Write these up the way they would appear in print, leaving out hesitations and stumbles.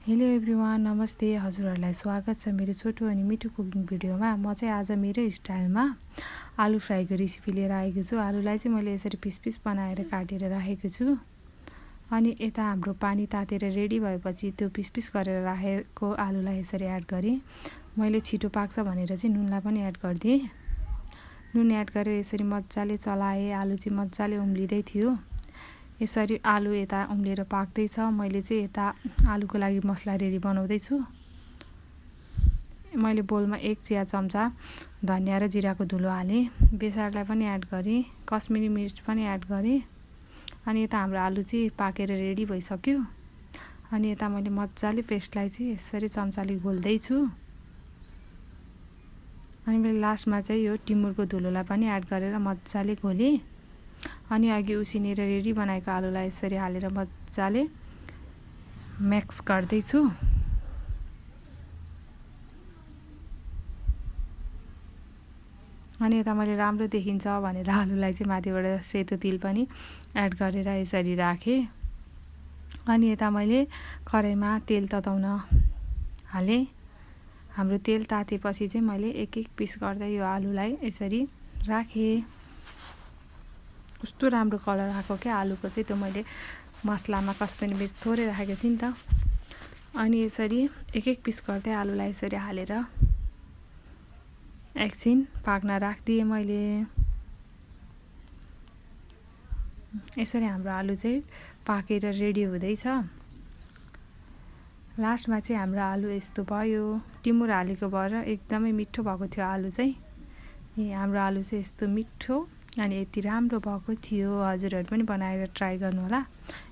Hello everyone, नमस्ते। हजुरहरूलाई स्वागत छ मेरो छोटो अनि मिठो कुकिङ भिडियोमा। म चाहिँ आज मेरै स्टाइलमा आलु फ्राईको रेसिपी लिएर आएको छु। आलुलाई चाहिँ मैले यसरी पिस पिस बनाएर काटेर राखेको छु। अनि यता हाम्रो पानी तातेर रेडी भएपछि त्यो पिस पिस गरेर राखेको आलुलाई यसरी एड गरेँ। मैले छिटो पाक्छ भनेर चाहिँ नुनलाई पनि एड गरिदिएँ। नुन एड गरेर यसरी मजाले चलाएँ। आलु चाहिँ मजाले उम्लिँदै थियो। यसरी आलु यता उम्लेर पाक्दैछ। मैले चाहिँ यता आलुको लागि मसला रेडी बनाउँदैछु। मैले बोलमा 1 चिया चम्चा धनिया र जिराको धुलो हालेँ। बेसारलाई पनि एड गरेँ। कश्मिरी मिर्च पनि एड गरेँ। अनि यता हाम्रो आलु चाहिँ पाकेर रेडी भइसक्यो। अनि यता मैले मजाले पेस्टलाई चाहिँ यसरी चम्चाले घोल्दैछु। अनि मैले लास्टमा चाहिँ यो टिमुरको धुलोलाई पनि एड गरेर मजाले घोलेँ। अनि अघि उसिनेर रेडी बनाएको आलुलाई यसरी हालेर मजाले मिक्स गर्दैछु। अनि यता मैले राम्रो देखिन्छ भनेर आलुलाई चाहिँ माथिबाट सेतो तिल पनि एड गरेर यसरी राखेँ। अनि यता मैले कराईमा तेल तताउन हालेँ। हाम्रो तेल तातेपछि चाहिँ मैले एक एक पिस गर्दै यो आलुलाई यसरी राखेँ। कस्तो राम्रो कलर आएको क्या आलुको चाहिँ। त्यो मैले मसलामा कश्मिरी मिर्च थोरै राखेको थिएँ नि त। अनि यसरी एक एक पिस गर्दै आलुलाई यसरी हालेर एकछिन पाक्न राखिदिएँ मैले। यसरी हाम्रो आलु चाहिँ पाकेर रेडी हुँदैछ। लास्टमा चाहिँ हाम्रो आलु यस्तो भयो। टिमुर हालेको भएर एकदमै मिठो भएको थियो आलु चाहिँ। हाम्रो आलु चाहिँ यस्तो मिठो अनि यति राम्रो भएको थियो। हजुरहरू पनि बनाएर ट्राई गर्नु होला,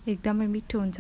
एकदमै मिठो हुन्छ।